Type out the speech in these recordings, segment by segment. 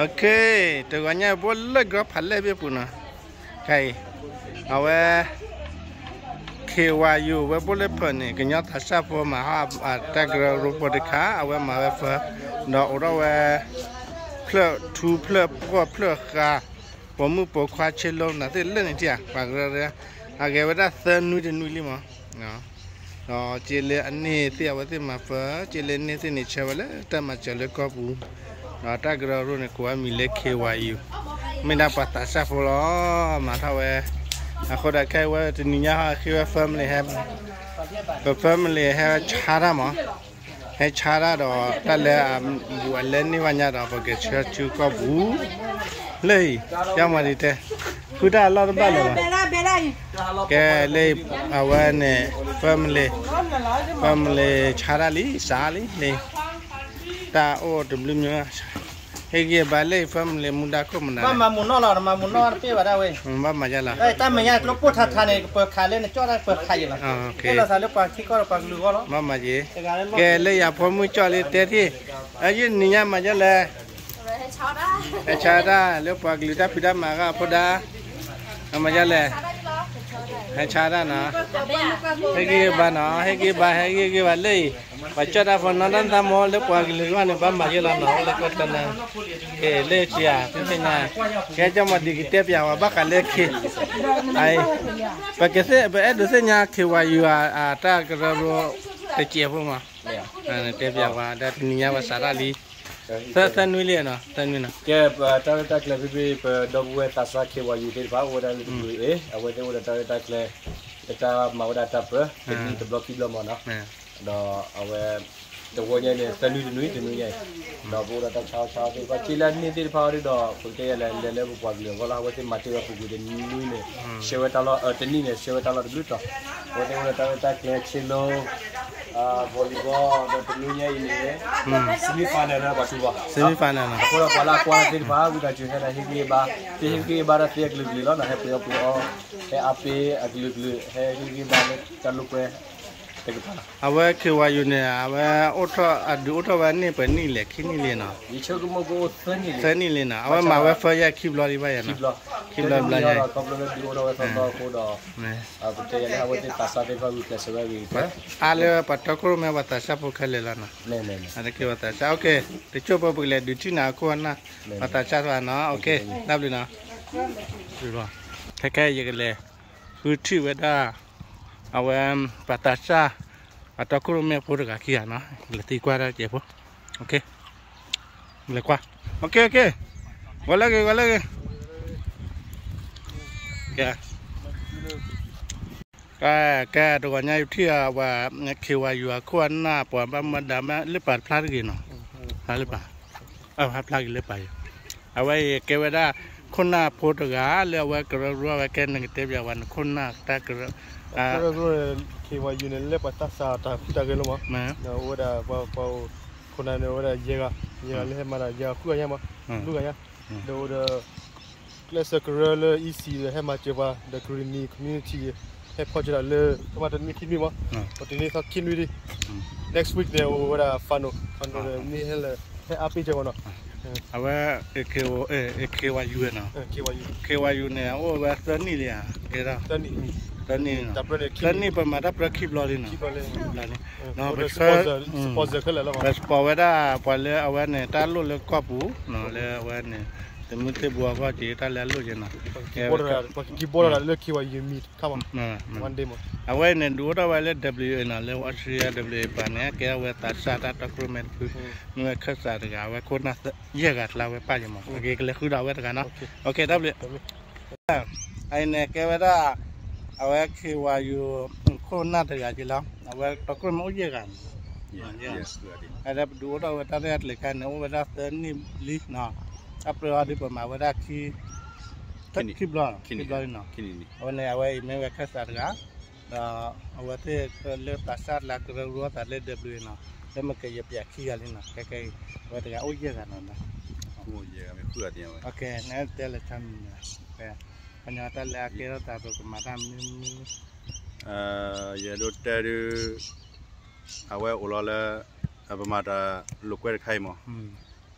OK, တဂီၤညါဘိလၢ group ဖးလဲၢ်ဘ့ၣ်ပူၤနီၤ, ခဲအံၤ အဝဲ ခ့ဝါယူၤ ဝဲဘိလၢဖၢးန့ၣ် ကညီသးစၢ်ဖိမၤဟး တၢ်ကရၢကရိဖိတခါ အဝဲမၤဝဲဖၢ ဒီးအိးထီၣ်ဝဲ ဖျၢၣ်ထူဖျၢၣ်ပှီၢ်ဖျၢၣ်ဃါ ပိာ်မုၣ်ပိာ်ခွါဆ့လိနၤသ့ၣ်လၢန့ၣ်ထံၣ်ဧါ ပှၤကရၢ အဂဲၤဝဲဒၣ်သၢနွံတနွံလံမး ဒီးက့လၢအန့ၢ်သ့ၣ်အဝဲသ့ၣ်မၤဖၢ က့လၢန့ၢ်သ့ၣ်န့ၣ်ဆၢဝဲလၢတၢ်မၤစၢၤလၢကီၢ်ပူၤ, ဒီးတၢ်ကရၢကရိန့ၣ် ကိးဝဲမံၤလၢ ခ့ဝါယူၤ, မ့ၢ်ဒၣ်ပှၤသးစၢ်ဖိလီၤ, မၤထီၣ်ဝဲ, အဃိဒီးခဲအံၤဝဲတနံၤညါဟီ ဃ့ဝဲ family ဟဲ, ပ family ဟဲဆါတၢ်မး, ဟဲဆါတၢ်ဒီး တၢ်လၢအဘူးအလဲန့ၢ်ဘၣ်ညါဒီး ပကဆှၢဆူကီၢ်ပူၤ, လၢအံၤ, ယမၤဒ်တဲ, ဃုတၢ်အလီၢ်တဘၣ်လၢၤဘၣ် ကဲလၢအဝဲန့ၣ် family, family ဆါတၢ်လံ စးလံန့ၣ်, တၢ်အိၣ်တဘျုးမံၤ, ဟ့ၣ်ဂံၢ်ဘါလၢ family မူဒါခိၣ်မနုၤ, ဘၣ်မၤမူနီၢ်လီၤ မၤမူနီၢ်တပ့ၢ်ဘၣ်ဒၣ်ဝဲ, ဘၣ်မၤယါလီၤ, တၢ်မဲာ်ညါကျိပိၢ်ထးထးန့ၣ် ကပၢၤခးလၢနကၠီၣ်တၢ်ပၢၤခးယံၤလီၤ, ဟ့ၣ်လီၤသးလၢပှၤထံကီၢ်ဒီးပှၤကလုာ်အဂီၢ်လီၤ, ဘၣ်မၤယံၤ, ကဲလၢယၤဖိမုၣ်ကၠီၣ်လံတဲထံၣ်, အယုၢ်နံၤညါမၤယါလဲၣ် ဟဲဆါတၢ်လၢပှၤကလုာ်တၢ်ဖံးတၢ်မၤအဂီၢ်ဖိဒါ, အမၤယါလဲၣ်, ဟဲဆါတၢ်နီၤ, ဟ့ၣ်ဂံၢ်ဘါနီၤ, ဟ့ၣ်ဂံၢ်ဘါ ဟ့ၣ်ဂံၢ်ဂံၢ်ဘါလၢအံၤ, ပှၤကၠီၣ်တၢ်ဖိနီၢ်တၢ်သးမိၢ်လၢပှၤကလုာ်ဂီၢ်န့ၣ် ဘၣ်မၤယါလီၤနီၤ, လၢကီၢ်တၢ်နၤ, ကဲလၢဆံးဧါ သ့ၣ်ညါ, ကဲကၠီၣ်မၤဒံးကတဲပျးဝဲဘၣ်ဃးလၢခ့, အံၤ, ပကသ့ၣ် ပအဲၣ်ဒိးသ့ၣ်ညါ ခ့ဝါယူၤ အတၢ်ကရၢကရိ တစဲးဖိမး တဲပျးဝဲဒၣ်တနံၤညါဝဲစးထီၣ်လံ, သၢ သၢနွံလံနီၤ, သၢနွံနီၤ, ကဲ ပတၢ်ရဲၣ်တၢ်ကျဲၤဖဲဖဲ ပဒီပုၢ်ဝဲၢ်သးစၢ် ခ့ဝါယူၤ သ့ၣ်တဖၣ် အိၣ်ဝဲဒၣ်လၢတကလုာ်အံၤ အဝဲသ့ၣ်အိၣ်ဒီးတၢ်ရဲၣ်တၢ်ကျဲၤ လၢတၢ်မၤဝဲဒၣ်တၢ်ပၢ တနံၣ်တဘျီခံဘျီမးနီၤ, ဒီးအဝဲ တဝီညါန့ၣ် သၢနွံတနွံ တနွံညါအံၤ, ဒီးပအိၣ်ဒီးတၢ်ဆါအီၣ်ဆါအီသ့ၣ်တဖၣ် က့လၢအန့ၢ်သ့ၣ်တဖၣ်အီၤဒီး ပကတဲယၤလဲၤလဲၤလၢပပှၤကလုာ်အဂီၢ်လီၤ, အဝဲသ့ၣ်မၤတ့ၢ်ဝဲပူၤကွံာ်တနွံန့ၣ် ဆှၢဝဲတၢ်လီၢ် တနံၣ်န့ၣ် ဆှၢဝဲတၢ်လီၢ်တဘျုးတီၤ, အဝဲသ့ၣ်အိၣ်ဒီးတၢ်ရဲၣ်တၢ်ကျဲၤ ဆ့လိ volleyball ဒီးတနွံညါအံၤန့ၣ် semi final လၢပှၤတူၢ်ဘၣ် semi final အဃိဒီးပှၤလၢအကွၢ်သ့ၣ်တဖၣ် ဝံသးစူၤဟဲဒီးဟ့ၣ်ဂံၢ်ဟ့ၣ်ဘါ, သ့ဟ့ၣ်ဂံၢ်ဟ့ၣ်ဘါဒီးသ့အကလုာ်ကလုာ်လီၤနီၤ, ဟဲပှ့ၤအီၣ်ပှ့ၤအီ ဟဲအါပ့ၤအကလုာ်ကလုာ် ဟဲဟ့ၣ်ဂံၢ်ဟ့ၣ်ဘါလၢတၢ်လိာ်ကွဲတကပၤလီၤ. အဝဲခ့ဝါယူၤန့ၣ် အဝဲအိၣ်ထီၣ် အဒုးအိၣ်ထီၣ်ဝဲန့ၢ်ပှဲၤနံၣ်လဲၣ် ခံနံၣ်လံနီၤ, ယဆိကမိၣ်ကအိၣ်သၢနံၣ်လံ, သၢနံၣ်လံနီၤ, အဝဲမၤဝဲ first year ခံဘျီဒံးဘၣ်ယၤနီၤ, ခံဘျီဘျီညါအံၤ, ခီဖျိလၢဒုးအိၣ်ထီၣ်ဝဲသီသီအဃိဒီး ပတဲယၤလၢအဝဲသ့ၣ်သးစၢ်သ့ၣ်တဖၣ်ဂုာ်ကျဲးစၢးဝဲအဂ့ၢ်အကျိၤ အါလၢပှၤတီခိၣ်ရိၣ်မဲပှၤသးစၢ်ဖိခဲလၢာ်လီၤနီၤ, တက့ၢ်ပှၤသးစၢ် တကၠိၢ်ဖိပကလဲၤဒုးထံၣ်နၤအခိၣ်အနၢ်, ပှၤသးစၢ်တဖၣ်နီၤ, တၢ်ဘျုးနီၤ, ခဲခဲအံၤယကလဲၤဃုထံၣ်ဝဲဒၣ် အဝဲ ပှၤသးစၢ် ပှၤတီခိၣ်ရိၣ်မဲဖိတဂၤခံဂၤနီၤ, လဲၤသံကွၢ်တၢ်တစဲးဖိ, လဲၤကွၢ်, ဂီၤလၢဂ့ၤ ဂီၤလၢဂ့ၤ ကဲ ကဲ တဂီၤညါယထံၣ်အဝဲ ခ့ဝါယူၤ အခိၣ်အနၢ် ပှၤဘၣ်မူဘၣ်ဒါလၢပာ်ဖျါတဂ့ၤနီၤ, ဖျါလၢပာ်, ဖျါဂ့ၤလၢပာ်ယၤ, အဝဲအံၤကဲဝဲဒၣ် ခိၣ်နၢ်ဖိတဂၤ လၢအဝဲကရၢကရိဝဲ ကဲနကတဲပျးဝဲ နခိၣ်နၢ်တၢ်ကရၢ, ခ့ဝါယူၤန့ၣ် လၢပှၤသးစၢ်တၢ်ဃူတၢ်ဂဲၤလီၤမး, အိၣ်ဝဲဒၣ်ပှၤ ခိၣ်နၢ်န့ၣ် အိၣ်ဝဲဒၣ်ယဲၢ်ဂၤ, ယဲၢ်ဂၤလၢဟဲမၤတၢ် ယဲၢ်ဂၤဃုဂၤညါမး, လွံၢ်ဂၤညါ, ဒီးအိၣ်ဒီး ကျဲးစၢးကရၢလၢ E C ဒီးဟဲမၤစၢၤပှၤ ဒီး Karenni community ဟဲဖီၣ်စၢၤတၢ်လၢ ကမၤတနွံခံနွံမး, ပတုၤန့ၢ်သီခံနွံဒံး, next week န့ၣ် အိၣ်ဝဲဒၣ် final, final န့ၣ် မ့ၢ်ဟဲလၢ ဟဲအါပ့ၤစၢၤမးနီၤ, အဝဲ ခ့ဝါယူၤနီၤ, ခ့ဝါယူၤန့ၣ် အိၣ်ဝဲသၢနံၣ်လံဧါ, သၢနံၣ်, သၢနံၣ်, သၢနံၣ်ပမၤတၢ်ပြၢခံဘျီလံနီၤ, ပ sponsor ဝဲဒၣ်ပှၤလၢအဝဲန့ၣ် တၢ်လိၣ်လၢကီၢ်ပူၤ လၢအဝဲန့ၣ် သုးမုၢ်သံၣ်ဘိအဂီၢ်က့ၤ တၢ်လၢအလိၣ်က့ၤနီၤ, ကဲ one day မး, အဝဲအံၤန့ၣ် ဒုးအိၣ်ထီၣ်ဝဲလၢ W A နီၤ, လၢ Australia W A ပှၤန့ၣ် ကဲအဝဲသးစၢ်တၢ်တီခိၣ်ရိၣ်မဲတဖု, မ့ၢ်ဝဲခၢၣ်စးတဂၤ အဝဲခိၣ်နၢ်ယဲၢ်ဂၤကျါဝဲပၢ်ယမး, အက့ၤကလဲၤဃုဒီးအဝဲတဂၤနီၤ, တၢ်ဘျုး အအံၤန့ၣ် ကဲဝဲဒၣ် အဝဲခ့ဝါယူၤ ခိၣ်နၢ်တဂၤက့ၤလီၤ, အဝဲတီခိၣ်ရိၣ်မဲအိၣ်ယဲၢ်ဂၤ, အဝဲဒၣ်ပဒုးအိၣ်ထီၣ်ဝဲတၢ်ရဲၣ်တၢ်ကျဲၤခါန့ၣ် အိၣ်ဝဲဒၣ်သၢနံၣ်လံနီၤ, တၢ်ပြၢအီၤဒ်ပမၤဝဲဒၣ်ခံ ခံဘျီ, ခံဘျီလံနီၤ, အဝဲန့ၣ် အဝဲအံၤမ့ၢ်ဝဲခၢၣ်စးတဂၤ, ဒီးအဝဲသ့ၣ်လၢသးစၢ်လၢကရၢကရိသးလၢ W A နီၤ, လၢမ့ၢ်ကယပျးခံဂၤလံနီၤ, ခဲခဲအံၤ အဝဲတဂၤအိၣ်ယဲၢ်ဂၤနီၤ, နတဲလၢဆါမံၤန့ၣ်, ပှၤကညီတၢ်လၢအကဲထီၣ်သးပကမၤတၢ်မနုၤမနုၤ, ယအဲၣ်ဒိးတဲဒုး အဝဲအိၣ်လီၤလၢ ပမၤတၢ်လိာ်ကွဲတခါအံၤမး,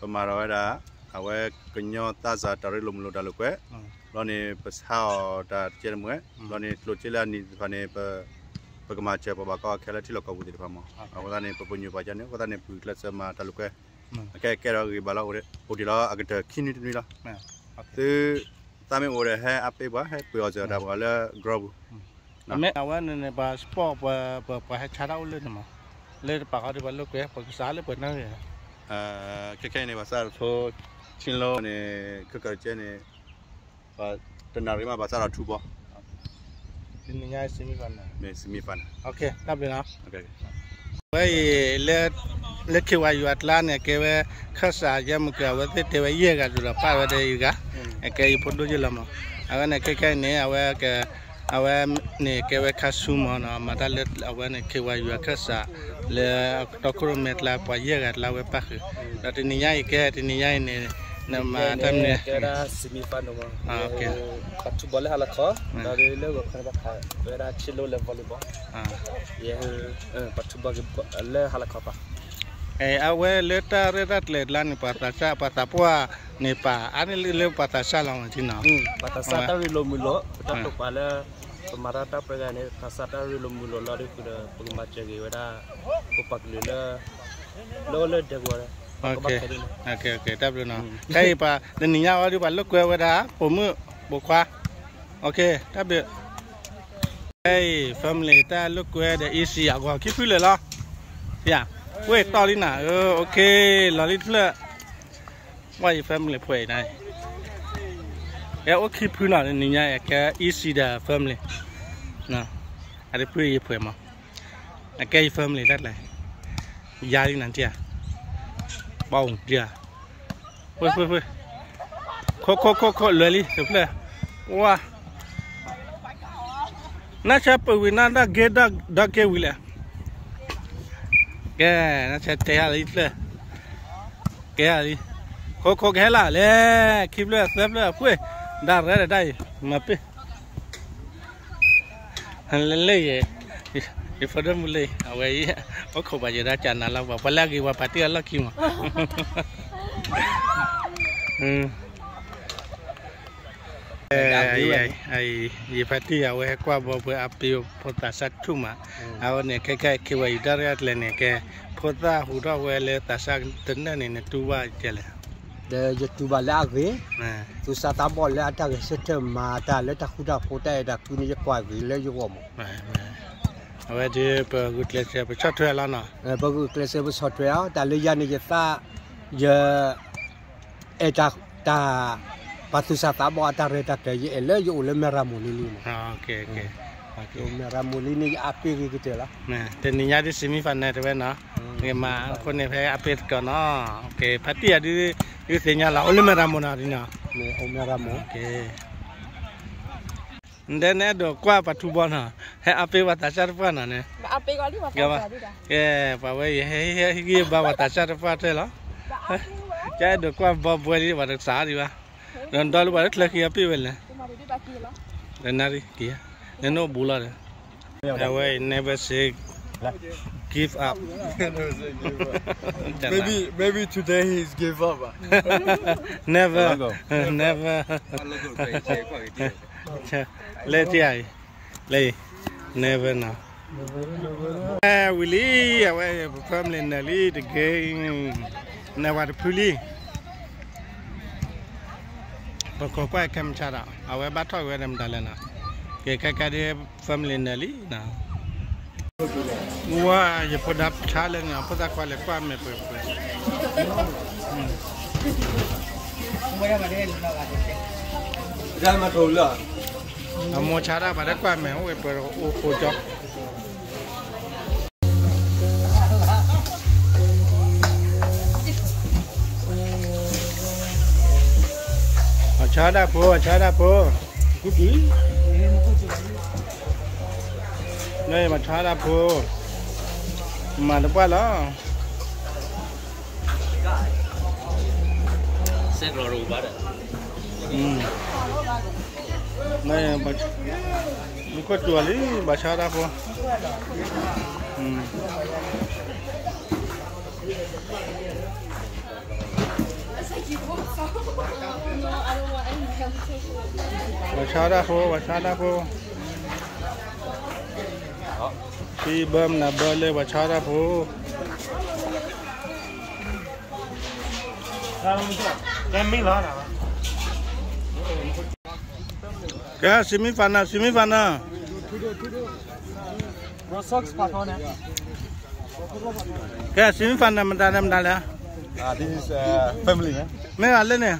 ပမၤထီၣ်ဝဲဒၣ် အဝဲကညီသးစၢ်တၢ်ရ့လိာ်မုာ်လိာ်တၢ်လိာ်ကွဲ, ဘျီန့ၣ် ပဆါအီၤတၢ်တကဲတမှဲ, ဘျီန့ၣ် ကျိၣ်စ့လၢအနံၤသ့ၣ်တဖၣ်န့ၣ် ပ ပကမၤစၢၤပှၤဘၣ်ကီအခဲလၢထံလီၢ်ကီၢ်ပူၤသ့ၣ်တဖၣ်မး, အဃိသတးန့ၣ် ပပညိၣ်ပှၤကန့ၣ် အဃိသတးန့ၣ် ပဂုာ်ကျဲးစၢးမၤတၢ်လိာ်ကွဲ, အခဲကဲထီၣ်ဂ့ၢ်ဘၣ်လီၤ အိၣ်ဒံးလီၤ အကတၢၢ်ခံနွံတနွံလီၤ, သု သးမ့ၢ်အိၣ်ဒီးဟဲအပ့ၤပှၤ ဟဲပှ့ၤအီၤစၢၤတၢ်ပှၤလၢ group ပူၤ, အဝဲန့ၣ်န့ၣ် ပှၤ support ပှၤ ပှၤဟဲဆါတၢ်အိၣ်လၢန့ၣ်မး, လၢတပာ်ဃီဒီးပှၤလိာ်ကွဲ ပှၤကစးလၢပှဲၤနီၣ်ဂံၢ်, ခဲခဲအံၤန့ၣ် ဘၣ်ဆၣ်တဖိ ဆ့လိန့ၣ် ခဲကၢၢ်တကဲန့ၣ် တနၣ်ရံၣ်မး ဘၣ်ဆၣ်ဒီးထူဘီ မ့ၢ် semi final, တၢ်ဘျုးနီၤ, အဝဲအံၤ လၢ လၢ K Y U အကျါန့ၣ် ကဲဝဲ ခၢၣ်စး ယဲၢ်မုၢ်ကၢၤ အဝဲသ့ၣ်တဲဝဲယဲၢ်ဂၤဒိၣ်ဒီးပာ်ဝဲဒီးယဂၤ, အကဲယဖိဒိၣ်ယလီၤမး, အဝဲန့ၣ် ခဲခဲအံၤန့ၣ် အဝဲ အဝဲန့ၣ်ကဲဝဲခါဆူမးနီၤ, မၤတၢ်လၢအဝဲန့ၣ် K Y U အခၢၣ်စး လၢအကတီၢ်ခိၣ်ရိၣ်မဲကျါ ပှၤယဲၢ်ဂၤကျါဝဲပၣ်ဃုာ်, ဒီးတနံၤညါအံၤကဲ တနံၤညါအံၤန့ၣ် နမၤတၢ်မနုၤ, ပှၤထူဘီလၢဟါလီၤခီ, ဒီးလၢဂီၤခီန့ၣ် ပှၤဝဲဒၣ်ဆ့လိလၢ volleyball, ယဲ ပှၤထူဘီလၢဟါလီၤခီပၤ, အဝဲလၢတၢ်ရဲၣ်တၢ်ကျဲၤကျါန့ၣ် ပှၤသးစၢ် ပှၤသးပှၢ်န့ၣ်ပာ်အါန့ၢ်လၢပှၤသးစၢ်လီၤမးနီၤ, ပှၤသးစၢ်တၢ်ရ့လိာ်မုာ်လိာ် ပတၢ်တိာ်ပာ်လၢ ပမၤတၢ်တၢ်ပှဲၤဂၤန့ၣ် သးစၢ်တၢ်ရ့လိာ်မုာ်လိာ်လီၤဒ်ဃုာ်ဒီး ပကမၤစၢၤဂ့ၤဝဲဒၣ် ပပှၤကလုာ်လၢ လၢအအိၣ်လၢဒဲကဝီၤဒီး တၢ်ဘျုးနီၤ, ခဲအံၤပှၤတနံၤညါအံၤဒ်ပှၤလိာ်ကွဲဝဲဒၣ် ပိာ်မုၣ်ပိာ်ခွါ, တၢ်ဘျုး ခဲအံၤ family တၢ်လိာ်ကွဲဒီး easy အဂီၢ်ခံဖုလၢာ်လီၤ, ယၤ, ဝဲတီၢ်လံနၤ, လီၤလံတဖျၢၣ်, ဝဲယ family ဖှဲးအံၤနၤ, ကဲအိၣ်ခံဖုနီၤ တနံၤညါအံၤကဲ easy ဒီး family, အတဖုယဖှဲးမး, အကဲယ family တၢ်ကျဲၤ, ယၤလံနၤတံၢ်ဧါ, ပှၤအိၣ်တံၢ်ဧါ, ခိခိခိ လွဲလံတဖျၢၣ်, ဝါ နဆၢပၢၤဝံၤနၤ ဒီက့ဒီက့ဝံၤလဲၣ်, ကဲ နဆၢတဲယၤလံတဖျၢၣ်, ကဲလံ, ခိခိကဟဲလၢလဲၣ်, ခံဖျၢၣ်သၢဖျၢၣ်အဖှ့ၣ်, ဒၣ်ရဲဒီးဒၣ်အံၤ မၤပ့ၢ် လၢလၢယဲ, ယဖိဒိၣ်မုၣ်လၢ အဝဲအံၤ အိၣ်ခိးပှၤယဲဒၣ်ကနၤလီၤပှၤ ပှၤလၢအဂ့ၤပှၤဖးတံၢ်အလီၢ်ခံမး, ယဖးတံၢ်အဝဲဟဲကွၢ်ဘီပှဲၤအပ့ၤဖိသးစၢ်ထူၣ်မး, အဝဲန့ၣ် ခဲခဲ K Y U တၢ်ရဲၣ်တၢ်ကျဲၤန့ၣ် ကဲ ဖိသၣ်ဟူထီၣ်ဝဲလၢသးစၢ်တနၢၣ်န့ၣ် နတူၢ်ဘၣ်ကဲလဲၣ် ဒီးယတူၢ်ဘၣ်လၢအဂ့ၤ, သူၣ်စၢ်သးဘီၣ်လၢအတၢ်ဂဲၤဆၢထၢၣ်မၤတၢ်လၢတၢ်ဃူတၢ်ဖိးတၢ်အဲၣ်တၢ်ကွံန့ၣ် ယကွၢ်ဂ့ၤလၢယဂီၢ်မး, အဝဲဒ်ပဂုာ်ကျဲးစၢးပဆီၣ်ထွဲလီၤနီၤ, ပဂုာ်ကျဲးစၢးပဆီၣ်ထွဲအီၤ တၢ်လၢယၤန့ၣ်ယသး, ယ အဲၣ်တၢ်, တၢ်, ပှၤသူၣ်စၢ်သးဘီၣ်အတၢ်ရဲၣ်တၢ်ကျဲၤ ယအဲၣ်လၢယအိၣ်လၢမဲၢ်ရမိၢ်လံလံမး, ယအိၣ်မဲၢ်ရမိၢ်လံန့ၣ် ယအပ့ၢ်ဂ့ၤကတၢၢ်လီၤ, တနံၤညါဒ် semi final တဲဝဲနီၤ, မၤအဃိန့ၣ် ဖဲအပ့ၢ်သကိးနီၤ, ဖါတံၢ်ယၤဒုး, ဒုးသ့ၣ်ညါလီၤ အိၣ်လၢမဲၢ်ရမိၢ်နီၤဒ်နီၤ, အိၣ်မဲၢ်ရမိၢ် နဒဲနအဲၣ်ဒိးကွၢ်ပှၤထူဘီနီၤ, ဟဲအပ့ၢ်ပှၤသးစၢ်တပှၢ်နီၤန့ၣ်, ကဲ, ပှၤဝဲအံၤ ဟဲဟ့ၣ်ဂံၢ်ဘါပှၤသးစၢ်တပှၢ်ထွဲလီၤ, ကအဲၣ်ဒိးကွၢ်ဘီဘှဲလံ ပှၤတစးဒံးဘၣ်, ဒီးဒီလၢပှၤတချၢဃံအပ့ၢ်ဝဲလဲၣ်, နနၣ်ရံၣ်က့ၤ, နနအိၣ်ဘူးလီၤဒီး, အဝဲအံၤ never say give up, maybe, maybe today he's give up, never, never, လၢတံၢ်အံၤ, လၢအံၤ, never နီၤ, ဝံၤလံ, အဝဲ family နၢၤလံတဂ့ၤ, နၢၤဝဲတဖုလံ, ပခိးကွၢ်ခဲမုၢ်ဆါဒီး အဝဲဘၣ်ထီၣ်ဝဲဒီးမတၤလဲၣ်နီၤ, ကဲခဲကဲဒ် family နၢၤလံနီၤ, ဝါ ယဖိဒါဆါလၢန့ၣ် အဖိသၣ်ခွါလဲၤကွၢ်မဲာ်ပှဲၤပှဲၤ အမိၢ်ဆါဒၣ်ပှၤလၢကွၢ်မဲာ် အိၣ်ဝဲပှဲၤအိၣ်ဃိကၠီ, အဆါဒၣ်ဖိ အဆါဒၣ်ဖိ, မၤဆါဒၣ်ဖိ, မၤတပှၢ်လီၤ. မူခိၣ်စူၤလံ ဘၣ်ဆါတၢ်ဖိ, ပှၤဆါတၢ်ဖိ, ပှၤဆါတၢ်ဖိ, ထံဘၢမနၤဘၢလၢပှၤဆါတၢ်ဖိ. ကဲ semi final, semi final. ကဲ semi final မတၤလဲၣ်, မတၤလဲၣ်. This is family, မ့ၢ်ဂၤလၢန့ၣ်.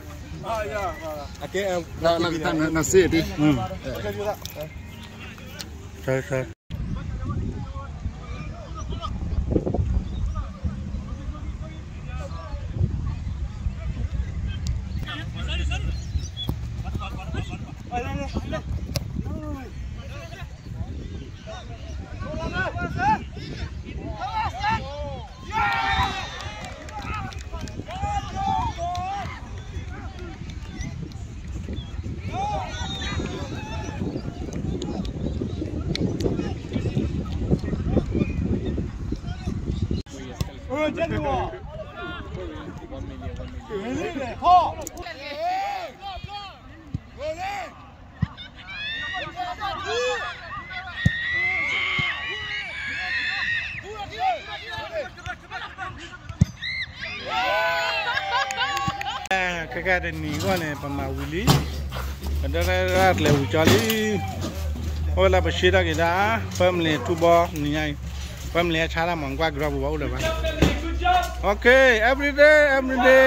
ခဲကဲတနံၤအဂီၢ်န့ၣ် ပမၤဝံၤလံ, ပဒၢတၢ်ကျဲၤဝံၤကၠီလံ, အိၣ်လၢပဆှၢထီၣ်က့ၤဒၣ် family ထူဘီနံၤညါအံၤ, family အဆါတၢ်မၤကွၢ်ကရီပူၤဘၣ်အိၣ်လၢၤဘၣ်. Okay, every day, every day.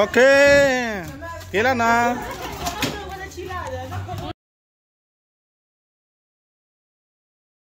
Okay, က့ၤလၢနၤ.